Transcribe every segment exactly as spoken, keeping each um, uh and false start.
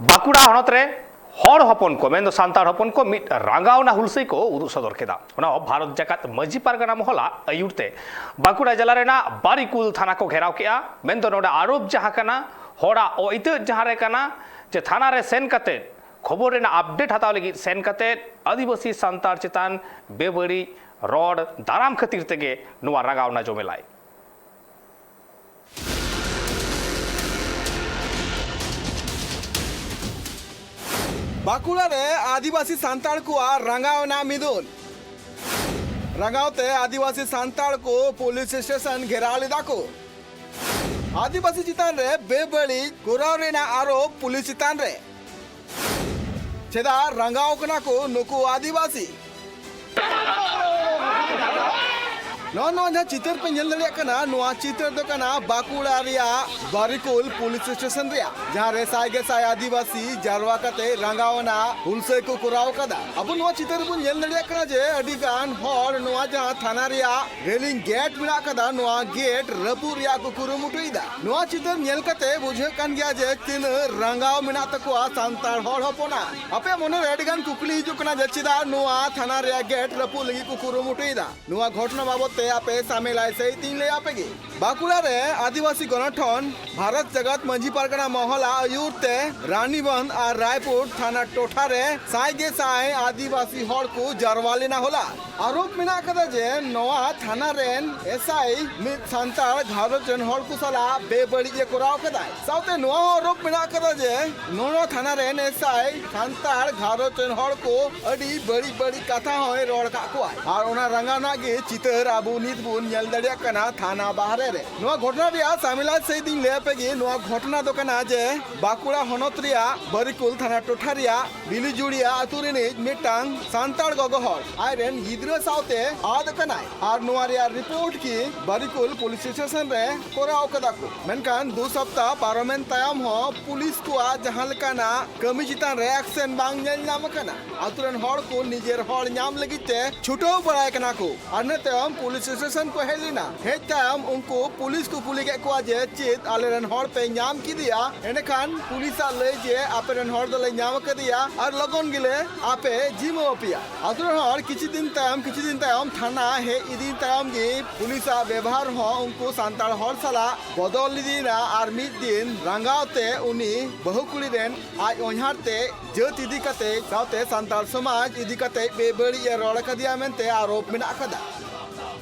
ᱵᱟᱸᱠᱩᱲᱟ ᱦᱚᱱᱚᱛ ᱨᱮ ᱦᱚᱲ ᱦᱚᱯᱚᱱ ᱠᱚ, ᱢᱮᱱᱫᱚ ᱥᱟᱱᱛᱟᱲ ᱦᱚᱯᱚᱱ ᱠᱚ, ᱢᱤᱫ ᱨᱟᱸᱜᱟᱣᱱᱟ ᱦᱩᱞᱥᱟᱹᱭ ᱠᱚ ᱩᱫᱩᱜ ᱥᱚᱫᱚᱨ ᱠᱮᱫᱟ᱾ ᱚᱱᱟ ᱦᱚᱸ ᱵᱷᱟᱨᱚᱛ ᱡᱟᱠᱟᱛ ᱢᱟᱹᱡᱷᱤ ᱯᱟᱨᱜᱟᱱᱟ ᱢᱚᱦᱚᱞᱟ ᱟᱹᱭᱩᱨ ᱛᱮ ᱵᱟᱸᱠᱩᱲᱟ ᱡᱮᱞᱟ ᱨᱮᱱᱟᱜ ᱵᱟᱨᱤᱠᱩᱞ ᱛᱷᱟᱱᱟ ᱠᱚ ᱜᱷᱮᱨᱟᱣ ᱠᱮᱫᱼᱟ᱾ ᱢᱮᱱᱫᱚ ᱱᱚᱰᱮ ᱟᱨᱳᱯ ᱡᱟᱦᱟᱸ ᱠᱟᱱᱟ, ᱦᱚᱲᱟᱜ ᱚ ᱤᱛᱟᱹ ᱡᱟᱦᱟᱸ ᱨᱮ ᱠᱟᱱᱟ ᱡᱮ ᱛᱷᱟᱱᱟ ᱨᱮ ᱥᱮᱱ ᱠᱟᱛᱮ ᱠᱷᱚᱵᱚᱨ ᱨᱮᱱᱟᱜ ᱟᱯᱰᱮᱴ ᱦᱟᱛᱟᱣ ᱞᱟᱹᱜᱤᱫ ᱥᱮᱱ ᱠᱟᱛᱮ ᱟᱹᱫᱤᱵᱟᱹᱥᱤ ᱥᱟᱱᱛᱟᱲ ᱪᱮᱛᱟᱱ ᱵᱮᱵᱟᱹᱲᱤᱡ ᱨᱚᱲ ᱫᱟᱨᱟᱢ ᱠᱷᱟᱹᱛᱤᱨ ᱛᱮᱜᱮ ᱱᱚᱣᱟ ᱨᱟᱸᱜᱟᱣᱱᱟ ᱡᱚᱢᱮᱞᱟᱭ᱾ ᱵᱟᱸᱠᱩᱲᱟ ᱨᱮ ᱟᱹᱫᱤᱵᱟᱹᱥᱤ ᱥᱟᱱᱛᱟᱲ ᱠᱚᱣᱟᱜ ᱨᱟᱸᱜᱟᱣᱱᱟ ᱢᱤᱫᱩᱱ᱾ ᱨᱟᱸᱜᱟᱣ ᱛᱮ ᱟᱹᱫᱤᱵᱟᱹᱥᱤ ᱥᱟᱱᱛᱟᱲ ᱠᱚ ᱯᱩᱞᱤᱥ ᱥᱴᱮᱥᱚᱱ ᱜᱷᱮᱨᱟᱣ ᱞᱮᱫᱟ ᱠᱚ᱾ ᱟᱹᱫᱤᱵᱟᱹᱥᱤ ᱪᱮᱛᱟᱱ ᱨᱮ ᱵᱮᱵᱟᱹᱲᱤᱡ ᱠᱚᱨᱟᱣ ᱨᱮᱱᱟᱜ ᱟᱨᱳᱯ ᱯᱩᱞᱤᱥ ᱪᱮᱛᱟᱱ ᱨᱮ᱾ ᱪᱮᱫᱟᱜ ᱨᱟᱸᱜᱟᱣ ᱠᱟᱱᱟ ᱠᱚ ᱱᱩᱠᱩ ᱟᱹᱫᱤᱵᱟᱹᱥᱤ? ᱱᱚᱜᱼᱚ ᱱᱚᱣᱟ ᱡᱟᱦᱟᱸ ᱪᱤᱛᱟᱹᱨ ᱯᱮ ᱧᱮᱞ ᱫᱟᱲᱮᱭᱟᱜ ᱠᱟᱱᱟ, ᱱᱚᱣᱟ ᱪᱤᱛᱟᱹᱨ ᱫᱚ ᱠᱟᱱᱟ ᱵᱟᱸᱠᱩᱲᱟ ᱨᱮᱭᱟᱜ ᱵᱟᱨᱤᱠᱩᱞ ᱯᱩᱞᱤᱥ ᱥᱴᱮᱥᱚᱱ ᱨᱮᱭᱟᱜ, ᱡᱟᱦᱟᱸ ᱨᱮ ᱥᱟᱭ ᱜᱮ ᱥᱟᱭ ᱟᱹᱫᱤᱵᱟᱹᱥᱤ ᱡᱟᱨᱣᱟ ᱠᱟᱛᱮ ᱨᱟᱸᱜᱟᱣᱱᱟ ᱦᱩᱞᱥᱟᱹᱭ ᱠᱚ ᱠᱚᱨᱟᱣ ᱟᱠᱟᱫᱟ᱾ ᱟᱵᱚ ᱱᱚᱣᱟ ᱪᱤᱛᱟᱹᱨ ᱨᱮᱵᱚᱱ ᱧᱮᱞ ᱫᱟᱲᱮᱭᱟᱜ ᱠᱟᱱᱟ ᱡᱮ ᱟᱹᱰᱤ ᱜᱟᱱ ᱦᱚᱲ ᱱᱚᱣᱟ ᱡᱟᱦᱟᱸ ᱛᱷᱟᱱᱟ ᱨᱮᱭᱟᱜ ᱨᱮᱞᱤᱝ ᱜᱮᱴ ᱢᱮᱱᱟᱜ ᱟᱠᱟᱫᱟ, ᱱᱚᱣᱟ ᱜᱮᱴ ᱨᱟᱹᱯᱩᱫ ᱨᱮᱭᱟᱜ ᱠᱚ ᱠᱩᱨᱩᱢᱩᱴᱩᱭᱮᱫᱟ᱾ ᱱᱚᱣᱟ ᱪᱤᱛᱟᱹᱨ ᱧᱮᱞ ᱠᱟᱛᱮ ᱵᱩᱡᱷᱟᱹᱜ ᱠᱟᱱ ᱜᱮᱭᱟ ᱡᱮ ᱛᱤᱱᱟᱹᱜ ᱨᱟᱸᱜᱟᱣ ᱢᱮᱱᱟᱜ ᱛᱟᱠᱚᱣᱟ ᱥᱟᱱᱛᱟᱲ ᱦᱚᱲ ᱦᱚᱯᱚᱱᱟᱜ᱾ ᱟᱯᱮ ᱢᱚᱱᱮ ᱨᱮ ᱟᱹᱰᱤ ᱜᱟᱱ ᱠᱩᱠᱞᱤ ᱦᱤᱡᱩᱜ ᱠᱟᱱᱟ ᱡᱮ ᱪᱮᱫᱟᱜ ᱱᱚᱣᱟ ᱛᱷᱟᱱᱟ ᱨᱮᱭᱟᱜ ᱜᱮᱴ ᱨᱟᱹᱯᱩᱫ ᱞᱟᱹᱜᱤᱫ ᱠᱚ ᱠᱩᱨᱩᱢᱩᱴᱩᱭᱮᱫᱟ? ᱱᱚᱣᱟ ᱜᱷᱚᱴᱚᱱᱟ ᱵᱟᱵᱚᱫ ᱛᱮ ᱟᱯᱮ ᱥᱟᱢᱮᱞᱟᱭ ᱥᱟᱹᱦᱤᱡ ᱤᱧ ᱞᱟᱹᱭ ᱟᱯᱮ ᱜᱮ᱾ ᱵᱟᱸᱠᱩᱲᱟ ᱨᱮ ᱟᱹᱫᱤᱵᱟᱹᱥᱤ ᱜᱚᱱᱚᱴᱷᱚᱱ ᱵᱷᱟᱨᱚᱛ ᱡᱟᱜᱟᱛ ᱢᱟᱹᱡᱷᱤ ᱯᱟᱨᱜᱟᱱᱟ ᱢᱚᱦᱚᱞᱟᱜ ᱟᱹᱭᱩᱨ ᱛᱮ ᱨᱟᱱᱤᱵᱟᱸᱫᱷ ᱟᱨ ᱨᱟᱭᱯᱩᱨ ᱛᱷᱟᱱᱟ ᱴᱚᱴᱷᱟ ᱨᱮ ᱥᱟᱭ ᱜᱮ ᱥᱟᱭ ᱟᱹᱫᱤᱵᱟᱹᱥᱤ ᱦᱚᱲ ᱠᱚ ᱡᱟᱨᱣᱟ ᱞᱮᱱᱟ ᱦᱚᱞᱟ᱾ ᱟᱨᱳᱯ ᱢᱮᱱᱟᱜ ᱟᱠᱟᱫᱟ ᱡᱮ ᱱᱚᱣᱟ ᱛᱷᱟᱱᱟ ᱨᱮᱱ ᱮᱥ ᱟᱭ ᱢᱤᱫ ᱥᱟᱱᱛᱟᱲ ᱜᱷᱟᱨᱚᱸᱡᱽ ᱨᱮᱱ ᱦᱚᱲ ᱠᱚ ᱥᱟᱞᱟᱜ ᱵᱮᱵᱟᱹᱲᱤᱡ ᱮ ᱠᱚᱨᱟᱣ ᱟᱠᱟᱫᱟᱭ᱾ ᱥᱟᱶᱛᱮ ᱱᱚᱣᱟ ᱦᱚᱸ ᱟᱨᱳᱯ ᱢᱮᱱᱟᱜ ᱟᱠᱟᱫᱟ ᱡᱮ ᱱᱚᱣᱟ ᱛᱷᱟᱱᱟ ᱨᱮᱱ ᱮᱥ ᱟᱭ ᱥᱟᱱᱛᱟᱲ ᱜᱷᱟᱨᱚᱸᱡᱽ ᱨᱮᱱ ᱦᱚᱲ ᱠᱚ ᱟᱹᱰᱤ ᱵᱟᱹᱲᱤᱡ ᱵᱟᱹᱲᱤᱡ ᱠᱟᱛᱷᱟ ᱦᱚᱸᱭ ᱨᱚᱲ ᱟᱠᱟᱫ ᱠᱚᱣᱟᱭ᱾ ᱟᱨ ᱚᱱᱟ ᱨᱟᱸᱜᱟᱣᱱᱟ ᱜᱮ ᱪᱤᱛᱟᱹᱨ ᱟᱵᱚ ᱱᱤᱛ ᱵᱚᱱ ᱧᱮᱞ ᱫᱟᱲᱮᱭᱟᱜ ᱠᱟᱱᱟ ᱛᱷᱟᱱᱟ ᱵᱟᱦᱨᱮ ᱨᱮ᱾ ᱱᱚᱣᱟ ᱜᱷᱚᱴᱚᱱᱟ ᱨᱮᱭᱟᱜ ᱥᱟᱢᱮᱞᱟᱭ ᱥᱟᱹᱦᱤᱡ ᱤᱧ ᱞᱟᱹᱭ ᱟᱯᱮ ᱜᱮ᱾ ᱱᱚᱣᱟ ᱜᱷᱚᱴᱚᱱᱟ ᱫᱚ ᱠᱟᱱᱟ ᱡᱮ ᱵᱟᱸᱠᱩᱲᱟ ᱦᱚᱱᱚᱛ ᱨᱮᱭᱟᱜ ᱵᱟᱨᱤᱠᱩᱞ ᱛᱷᱟᱱᱟ ᱴᱚᱴᱷᱟ ᱨᱮᱭᱟᱜ ᱵᱤᱞᱤᱡᱩᱲᱤᱭᱟ ᱟᱹᱛᱩ ᱨᱤᱱᱤᱡ ᱢᱤᱫᱴᱟᱝ ᱥᱟᱱᱛᱟᱲ ᱜᱚᱜᱚ ᱦᱚᱲ ᱟᱡ ᱨᱮᱱ ᱜᱤᱫᱽᱨᱟᱹ ᱥᱟᱶᱛᱮ ᱟᱫ ᱟᱠᱟᱱᱟᱭ᱾ ᱟᱨ ᱱᱚᱣᱟ ᱨᱮᱭᱟᱜ ᱨᱤᱯᱳᱨᱴ ᱜᱮ ᱵᱟᱨᱤᱠᱩᱞ ᱯᱩᱞᱤᱥ ᱥᱴᱮᱥᱚᱱ ᱨᱮ ᱠᱚᱨᱟᱣ ᱟᱠᱟᱫᱟ ᱠᱚ᱾ ᱢᱮᱱᱠᱷᱟᱱ ᱫᱩ ᱥᱚᱯᱛᱟ ᱯᱟᱨᱚᱢᱮᱱ ᱛᱟᱭᱚᱢ ᱦᱚᱸ ᱯᱩᱞᱤᱥ ᱠᱚᱣᱟᱜ ᱡᱟᱦᱟᱸ ᱞᱮᱠᱟᱱᱟᱜ ᱠᱟᱹᱢᱤ ᱪᱮᱛᱟᱱ ᱨᱮ ᱮᱠᱥᱮᱱ ᱵᱟᱝ ᱧᱮᱞ ᱧᱟᱢ ᱟᱠᱟᱱᱟ᱾ ᱟᱹᱛᱩ ᱨᱮᱱ ᱦᱚᱲ ᱠᱚ ᱱᱤᱡᱮᱨ ᱦᱚᱲ ᱧᱟᱢ ᱞᱟᱹᱜᱤᱫ ᱛᱮ ᱪᱷᱩᱴᱟᱹᱣ ᱵᱟᱲᱟᱭ ᱠᱟᱱᱟ ᱠᱚ᱾ ᱟᱨ ᱤᱱᱟᱹ ᱛᱟᱭᱚᱢ ᱯᱩᱞᱤᱥ ᱥᱴᱮᱥᱚᱱ ᱠᱚ ᱦᱮᱡ ᱞᱮᱱᱟ᱾ ᱦᱮᱡ ᱛᱟᱭᱚᱢ ᱩᱱᱠᱩ ᱯᱩᱞᱤᱥ ᱠᱚ ᱠᱩᱞᱤ ᱠᱮᱫ ᱠᱚᱣᱟ ᱡᱮ, "ᱪᱮᱫ ᱟᱞᱮᱨᱮᱱ ᱦᱚᱲ ᱯᱮ ᱧᱟᱢ ᱠᱮᱫᱮᱭᱟ?" ᱮᱸᱰᱮᱠᱷᱟᱱ ᱯᱩᱞᱤᱥᱟᱜ ᱞᱟᱹᱭ ᱡᱮ, "ᱟᱯᱮᱨᱮᱱ ᱦᱚᱲ ᱫᱚᱞᱮ ᱧᱟᱢ ᱟᱠᱟᱫᱮᱭᱟ ᱟᱨ ᱞᱚᱜᱚᱱ ᱜᱮᱞᱮ ᱟᱯᱮ ᱡᱤᱢᱟᱹ ᱟᱯᱮᱭᱟ᱾" ᱟᱛᱳ ᱨᱮᱱ ᱦᱚᱲ ᱠᱤᱪᱷᱩ ᱫᱤᱱ ᱛᱟᱭᱚᱢ, ᱠᱤᱪᱷᱩ ᱫᱤᱱ ᱛᱟᱭᱚᱢ ᱛᱷᱟᱱᱟ ᱦᱮᱡ ᱤᱫᱤ ᱛᱟᱭᱚᱢ ᱜᱮ ᱯᱩᱞᱤᱥᱟᱜ ᱵᱮᱵᱷᱟᱨ ᱦᱚᱸ ᱩᱱᱠᱩ ᱥᱟᱱᱛᱟᱲ ᱦᱚᱲ ᱥᱟᱞᱟᱜ ᱵᱚᱫᱚᱞ ᱤᱫᱤᱭᱮᱱᱟ ᱟᱨ ᱢᱤᱫ ᱫᱤᱱ ᱨᱟᱸᱜᱟᱣ ᱛᱮ ᱩᱱᱤ ᱵᱟᱹᱦᱩ ᱠᱩᱲᱤ ᱨᱮᱱ ᱟᱡ ᱚᱧᱦᱟᱨ ᱛᱮ ᱡᱟᱹᱛ ᱤᱫᱤ ᱠᱟᱛᱮ ᱥᱟᱶᱛᱮ ᱥᱟᱱᱛᱟᱲ ᱥᱚᱢᱟᱡᱽ ᱤᱫᱤ ᱠᱟᱛᱮ ᱵᱮᱵᱟᱹᱲᱤᱡ ᱮ ᱨᱚᱲ ᱟᱠᱟᱫᱮᱭᱟ ᱢᱮᱱᱛᱮ ᱟᱨᱳᱯ ᱢᱮᱱᱟᱜ ᱟᱠᱟᱫᱟ᱾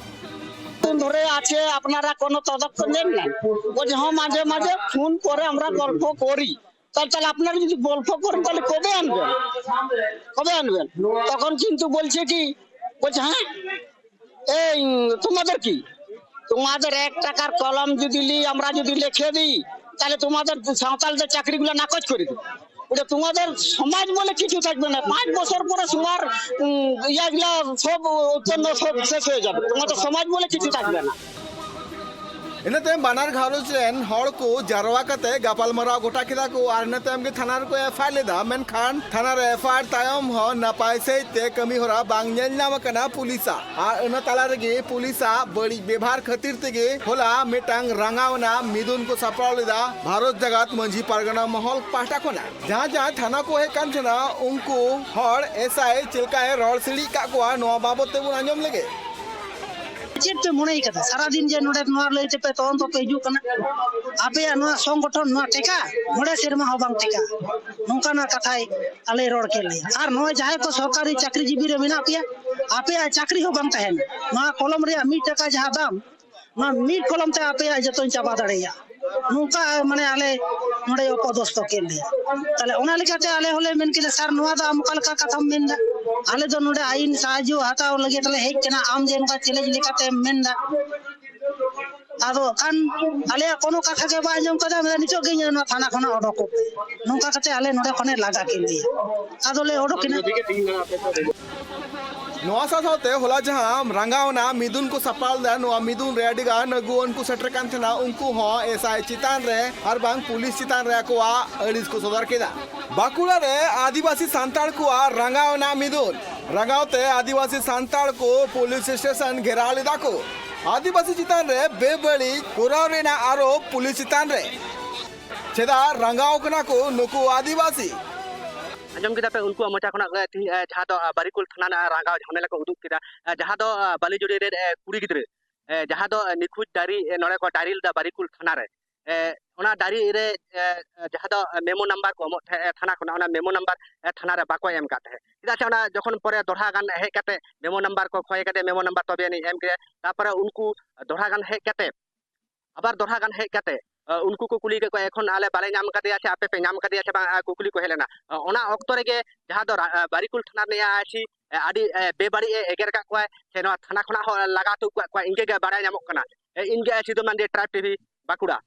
দিন ধরে আছে, আপনারা কোনো তদক্ষণ নেন না। বলছে, "হ্যাঁ, মাঝে মাঝে ফোন করে আমরা গল্প করি।" তাহলে, তাহলে আপনারা যদি গল্প করেন, তাহলে কবে আনবেন? কবে আনবেন? তখন কিন্তু বলছে কি, বলছে, "হ্যাঁ, এই, তোমাদের কি? তোমাদের এক টাকার কলম যদি লি-, আমরা যদি লিখে দিই, তাহলে তোমাদের সাঁওতালদের চাকরিগুলো নাকচ করে দেবো।" ওটা তোমাদের সমাজ বলে কিছু থাকবে না। পাঁচ বছর পরে তোমার, উম, ইয়াগুলা সব উৎপন্ন, সব শেষ হয়ে যাবে। তোমাদের সমাজ বলে কিছু থাকবে না। ᱤᱱᱟᱹ ᱛᱟᱭᱚᱢ ᱵᱟᱱᱟᱨ ᱜᱷᱟᱨᱚᱸᱡᱽ ᱨᱮᱱ ᱦᱚᱲ ᱠᱚ ᱡᱟᱨᱣᱟ ᱠᱟᱛᱮ ᱜᱟᱯᱟᱞᱢᱟᱨᱟᱣ ᱜᱚᱴᱟ ᱠᱮᱫᱟ ᱠᱚ ᱟᱨ ᱤᱱᱟᱹ ᱛᱟᱭᱚᱢ ᱜᱮ ᱛᱷᱟᱱᱟ ᱨᱮᱠᱚ ᱮᱯᱷ ᱟᱭ ᱟᱨ ᱞᱮᱫᱟ᱾ ᱢᱮᱱᱠᱷᱟᱱ ᱛᱷᱟᱱᱟ ᱨᱮ ᱮᱯᱷ ᱟᱭ ᱟᱨ ᱛᱟᱭᱚᱢ ᱦᱚᱸ ᱱᱟᱯᱟᱭ ᱥᱟᱺᱦᱤᱡ ᱛᱮ ᱠᱟᱹᱢᱤ ᱦᱚᱨᱟ ᱵᱟᱝ ᱧᱮᱞ ᱧᱟᱢ ᱟᱠᱟᱱᱟ ᱯᱩᱞᱤᱥᱟᱜ᱾ ᱟᱨ ᱤᱱᱟᱹ ᱛᱟᱞᱟ ᱨᱮᱜᱮ ᱯᱩᱞᱤᱥᱟᱜ ᱵᱟᱹᱲᱤᱡ ᱵᱮᱵᱷᱟᱨ ᱠᱷᱟᱹᱛᱤᱨ ᱛᱮᱜᱮ ᱦᱚᱞᱟ ᱢᱤᱫᱴᱟᱝ ᱨᱟᱸᱜᱟᱣᱱᱟ ᱢᱤᱫᱩᱱ ᱠᱚ ᱥᱟᱯᱲᱟᱣ ᱞᱮᱫᱟ ᱵᱷᱟᱨᱚᱛ ᱡᱟᱠᱟᱛ ᱢᱟᱹᱡᱷᱤ ᱯᱟᱨᱜᱟᱱᱟ ᱢᱚᱦᱚᱞ ᱯᱟᱦᱴᱟ ᱠᱷᱚᱱᱟᱜ᱾ ᱡᱟᱦᱟᱸ ᱡᱟᱦᱟᱸᱭ ᱛᱷᱟᱱᱟ ᱠᱚ ᱦᱮᱡ ᱠᱟᱱ ᱛᱟᱦᱮᱱᱟ, ᱩᱱᱠᱩ ᱦᱚᱲ ᱮᱥ ᱟᱭ ᱪᱮᱫ ᱞᱮᱠᱟᱭ ᱨᱚᱲ ᱥᱤᱲᱤᱡ ᱠᱟᱜ ᱠᱚᱣᱟ, ᱱᱚᱣᱟ ᱵᱟᱵᱚᱛ ᱛᱮᱵᱚᱱ ᱟᱸᱡᱚᱢ ᱞᱮᱜᱮ᱾ ᱪᱮᱫ ᱯᱮ ᱢᱚᱱᱮᱭ ᱠᱟᱫᱟ? ᱥᱟᱨᱟᱫᱤᱱ ᱡᱮ ᱱᱚᱰᱮ ᱱᱚᱣᱟ ᱞᱟᱹᱭ ᱛᱮᱯᱮ ᱛᱚᱫᱚᱱᱛᱚ ᱯᱮ ᱦᱤᱡᱩᱜ ᱠᱟᱱᱟ, ᱟᱯᱮᱭᱟᱜ ᱱᱚᱣᱟ ᱥᱚᱝᱜᱚᱴᱷᱚᱱ ᱱᱚᱣᱟ ᱴᱮᱠᱟ ᱢᱚᱬᱮ ᱥᱮᱨᱢᱟ ᱦᱚᱸ ᱵᱟᱝ ᱴᱮᱠᱟ, ᱱᱚᱝᱠᱟᱱᱟᱜ ᱠᱟᱛᱷᱟᱭ ᱟᱞᱮ ᱨᱚᱲ ᱠᱮᱫ ᱞᱮᱭᱟ᱾ ᱟᱨ ᱱᱚᱜᱼᱚᱭ ᱡᱟᱦᱟᱸᱭ ᱠᱚ ᱥᱚᱨᱠᱟᱨᱤ ᱪᱟᱹᱠᱨᱤ ᱡᱤᱵᱤ ᱨᱮ ᱢᱮᱱᱟᱜ ᱯᱮᱭᱟ, ᱟᱯᱮᱭᱟᱜ ᱪᱟᱹᱠᱨᱤ ᱦᱚᱸ ᱵᱟᱝ ᱛᱟᱦᱮᱱᱟ᱾ ᱱᱚᱣᱟ ᱠᱚᱞᱚᱢ ᱨᱮᱭᱟᱜ ᱢᱤᱫ ᱴᱟᱠᱟ ᱡᱟᱦᱟᱸ ᱫᱟᱢ, ᱱᱚᱣᱟ ᱢᱤᱫ ᱠᱚᱞᱚᱢ ᱛᱮ ᱟᱯᱮᱭᱟᱜ ᱡᱚᱛᱚᱧ ᱪᱟᱵᱟ ᱫᱟᱲᱮᱭᱟᱜᱼᱟ, ᱱᱚᱝᱠᱟ ᱢᱟᱱᱮ ᱟᱞᱮ ᱱᱚᱰᱮ ᱚᱯᱚᱫᱚᱥᱛᱚ ᱠᱮᱫ ᱞᱮᱭᱟ᱾ ᱛᱟᱦᱞᱮ ᱚᱱᱟ ᱞᱮᱠᱟᱛᱮ ᱟᱞᱮ ᱦᱚᱸᱞᱮ ᱢᱮᱱ ᱠᱮᱫᱟ, "ᱥᱟᱨ, ᱱᱚᱣᱟ ᱫᱚ ᱟᱢ ᱚᱠᱟ ᱞᱮᱠᱟ ᱠᱟᱛᱷᱟᱢ ᱢᱮᱱᱫᱟ? ᱟᱞᱮ ᱫᱚ ᱱᱚᱰᱮ ᱟᱭᱤᱱ ᱥᱟᱦᱟᱡᱽᱡᱚ ᱦᱟᱛᱟᱣ ᱞᱟᱹᱜᱤᱫ ᱞᱮ ᱦᱮᱡ ᱠᱟᱱᱟ, ᱟᱢ ᱡᱮ ᱱᱚᱝᱠᱟ ᱪᱮᱞᱮᱧᱡᱽ ᱞᱮᱠᱟᱛᱮᱢ ᱢᱮᱱᱫᱟ?" ᱟᱫᱚ ᱠᱷᱟᱱ ᱟᱞᱮᱭᱟᱜ ᱠᱳᱱᱳ ᱠᱟᱛᱷᱟ ᱜᱮ ᱵᱟᱭ ᱟᱸᱡᱚᱢ ᱠᱟᱫᱟ, ᱢᱮᱱᱫᱟ, "ᱱᱤᱛᱚᱜ ᱜᱮ ᱤᱧ ᱱᱚᱣᱟ ᱛᱷᱟᱱᱟ ᱠᱷᱚᱱᱟᱜ ᱚᱰᱚᱠᱚᱜ ᱯᱮ᱾" ᱱᱚᱝᱠᱟ ᱠᱟᱛᱮ ᱟᱞᱮ ᱱᱚᱰᱮ ᱠᱷᱚᱱᱮ ᱞᱟᱜᱟ ᱠᱮᱫ ᱞᱮᱭᱟ᱾ ᱟᱫᱚᱞᱮ ᱚᱰᱚᱠᱮᱱᱟ᱾ ᱱᱚᱣᱟ ᱥᱟᱶ ᱥᱟᱶᱛᱮ ᱦᱚᱞᱟ ᱡᱟᱦᱟᱸ ᱨᱟᱸᱜᱟᱣᱱᱟ ᱢᱤᱫᱩᱱ ᱠᱚ ᱥᱟᱯᱲᱟᱣ ᱞᱮᱫᱟ, ᱱᱚᱣᱟ ᱢᱤᱫᱩᱱ ᱨᱮ ᱟᱹᱰᱤ ᱜᱟᱱ ᱟᱹᱜᱩᱣᱟᱹᱱ ᱠᱚ ᱥᱮᱴᱮᱨ ᱠᱟᱱ ᱛᱟᱦᱮᱱᱟ᱾ ᱩᱱᱠᱩ ᱦᱚᱸ ᱮᱥ ᱟᱭ ᱪᱮᱛᱟᱱ ᱨᱮ ᱟᱨ ᱵᱟᱝ ᱯᱩᱞᱤᱥ ᱪᱮᱛᱟᱱ ᱨᱮ ᱟᱠᱚᱣᱟᱜ ᱟᱹᱲᱤᱥ ᱠᱚ ᱥᱚᱫᱚᱨ ᱠᱮᱫᱟ᱾ ᱵᱟᱸᱠᱩᱲᱟ ᱨᱮ ᱟᱹᱫᱤᱵᱟᱹᱥᱤ ᱥᱟᱱᱛᱟᱲ ᱠᱚᱣᱟᱜ ᱨᱟᱸᱜᱟᱣᱱᱟ ᱢᱤᱫᱩᱱ᱾ ᱨᱟᱸᱜᱟᱣ ᱛᱮ ᱟᱹᱫᱤᱵᱟᱹᱥᱤ ᱥᱟᱱᱛᱟᱲ ᱠᱚ ᱯᱩᱞᱤᱥ ᱥᱴᱮᱥᱚᱱ ᱜᱷᱮᱨᱟᱣ ᱞᱮᱫᱟ ᱠᱚ᱾ ᱟᱹᱫᱤᱵᱟᱹᱥᱤ ᱪᱮᱛᱟᱱ ᱨᱮ ᱵᱮᱵᱟᱹᱲᱤᱡ ᱠᱚᱨᱟᱣ ᱨᱮᱱᱟᱜ ᱟᱨᱚ ᱯᱩᱞᱤᱥ ᱪᱮᱛᱟᱱ ᱨᱮ᱾ ᱪᱮᱫᱟᱜ ᱨᱟᱸᱜᱟᱣ ᱠᱟᱱᱟ ᱠᱚ ᱱᱩᱠᱩ ᱟᱹᱫᱤᱵᱟᱹᱥᱤ? ᱟᱸᱡᱚᱢ ᱠᱮᱫᱟ ᱯᱮ ᱩᱱᱠᱩᱣᱟᱜ ᱢᱚᱪᱟ ᱠᱷᱚᱱᱟᱜ ᱜᱮ ᱛᱤᱦᱤᱧ, ᱮ, ᱡᱟᱦᱟᱸ ᱫᱚ, ᱟ, ᱵᱟᱨᱤᱠᱩᱞ ᱛᱷᱟᱱᱟ ᱨᱮᱱᱟᱜ ᱨᱟᱸᱜᱟᱣ ᱡᱷᱟᱢᱮᱞᱟ ᱠᱚ ᱩᱫᱩᱜ ᱠᱮᱫᱟ, ᱮ, ᱡᱟᱦᱟᱸ ᱫᱚ, ᱟ, ᱵᱟᱹᱞᱤᱡᱩᱲᱤ ᱨᱮᱱ, ᱮ, ᱠᱩᱲᱤ ᱜᱤᱫᱽᱨᱟᱹ, ᱮ, ᱡᱟᱦᱟᱸ ᱫᱚ, ᱮ, ᱱᱤᱠᱷᱩᱡ ᱰᱟᱭᱨᱤ, ᱮ, ᱱᱚᱰᱮ ᱠᱚ ᱰᱟᱭᱨᱤ ᱞᱮᱫᱟ ᱵᱟᱨᱤᱠᱩᱞ ᱛᱷᱟᱱᱟ ᱨᱮ᱾ ᱮ, ᱚᱱᱟ ᱰᱟᱭᱨᱤ ᱨᱮ, ᱮ, ᱮ, ᱡᱟᱦᱟᱸ ᱫᱚ, ᱮ, ᱢᱮᱢᱳ ᱱᱟᱢᱵᱟᱨ ᱠᱚ ᱮᱢᱚᱜ ᱛᱟᱦᱮᱸᱫ, ᱮ, ᱛᱷᱟᱱᱟ ᱠᱷᱚᱱᱟᱜ, ᱚᱱᱟ ᱢᱮᱢᱳ ᱱᱟᱢᱵᱟᱨ, ᱮ, ᱛᱷᱟᱱᱟ ᱨᱮ ᱵᱟᱠᱚ ᱮᱢ ᱠᱟᱫ ᱛᱟᱦᱮᱸᱫ᱾ ᱪᱮᱫᱟᱜ ᱥᱮ ᱚᱱᱟ ᱡᱚᱠᱷᱚᱱ ᱯᱚᱨᱮ ᱫᱚᱲᱦᱟ ᱜᱟᱱ ᱦᱮᱡ ᱠᱟᱛᱮ ᱢᱮᱢᱳ ᱱᱟᱢᱵᱟᱨ ᱠᱚ ᱠᱷᱚᱭ ᱠᱟᱛᱮ ᱢᱮᱢᱳ ᱱᱟᱢᱵᱟᱨ ᱛᱚᱵᱮ ᱟᱹᱱᱤᱡ ᱮᱢ ᱠᱮᱫᱟ, ᱛᱟᱨᱯᱚᱨᱮ ᱩᱱᱠᱩ ᱫᱚᱲᱦᱟ ᱜᱟᱱ ᱦᱮᱡ ᱠᱟᱛᱮ ᱟᱵᱟᱨ ᱫᱚᱲᱦᱟ ᱜᱟᱱ ᱦᱮᱡ ᱠᱟᱛᱮ, ᱮ, ᱩᱱᱠᱩ ᱠᱚ ᱠᱩᱞᱤ ᱠᱮᱫ ᱠᱚᱣᱟ, "ᱮᱠᱷᱚᱱ ᱟᱞᱮ ᱵᱟᱞᱮ ᱧᱟᱢ ᱠᱟᱫᱮᱭᱟ ᱥᱮ ᱟᱯᱮ ᱯᱮ ᱧᱟᱢ ᱠᱟᱫᱮᱭᱟ ᱥᱮ ᱵᱟᱝ?" ᱮ, ᱠᱩᱠᱞᱤ ᱠᱚ ᱦᱮᱡ ᱞᱮᱱᱟ᱾ ᱮ, ᱚᱱᱟ ᱚᱠᱛᱚ ᱨᱮᱜᱮ ᱡᱟᱦᱟᱸ ᱫᱚ ᱨᱟ-, ᱮ, ᱵᱟᱨᱤᱠᱩᱞ ᱛᱷᱟᱱᱟ ᱨᱤᱱᱤᱡ ᱟᱭ ᱥᱤ, ᱮ, ᱟᱹᱰᱤ, ᱮ, ᱵᱮᱵᱟᱹᱲᱤᱡ ᱮ ᱮᱜᱮᱨ ᱠᱟᱜ ᱠᱚᱣᱟᱭ ᱥᱮ ᱱᱚᱣᱟ ᱛᱷᱟᱱᱟ ᱠᱷᱚᱱᱟᱜ ᱦᱚᱸ ᱞᱟᱜᱟ ᱦᱚᱴᱚ ᱠᱟᱜ ᱠᱚᱣᱟ, ᱤᱱᱠᱟᱹ ᱜᱮ ᱵᱟᱲᱟᱭ ᱧᱟᱢᱚᱜ ᱠᱟᱱᱟ᱾ ᱮ, ᱤᱧ ᱜᱮ ᱥᱤᱫᱩ ᱢᱟᱱᱰᱤ, ᱴᱨᱟᱭᱤᱵᱽ ᱴᱤᱵᱷᱤ, ᱵᱟᱸᱠᱩᱲᱟ᱾